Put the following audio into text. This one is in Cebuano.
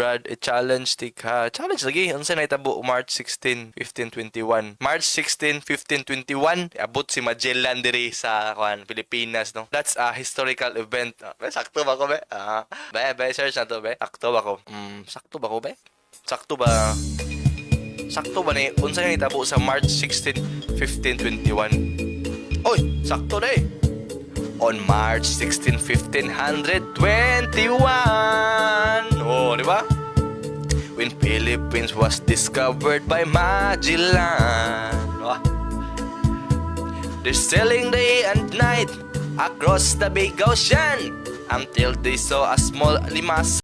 Brad, i-challenge tika. Challenge lagi. Unsa nahitabo March 16, 1521? March 16, 1521, abot si Magellan diri sa kuan, Pilipinas, no? That's a historical event. Ah, be, sakto ba ko, be? Ah, be, be, search na to, be. Sakto ba ko? Sakto ba ko, be? Sakto ba? Sakto ba ni? Unsa nahitabo sa March 16, 1521? Oy, sakto na eh. On March 16, 1521. Oh, di ba? When Philippines was discovered by Magellan. Oh. They're sailing day and night across the big ocean until they saw a small limas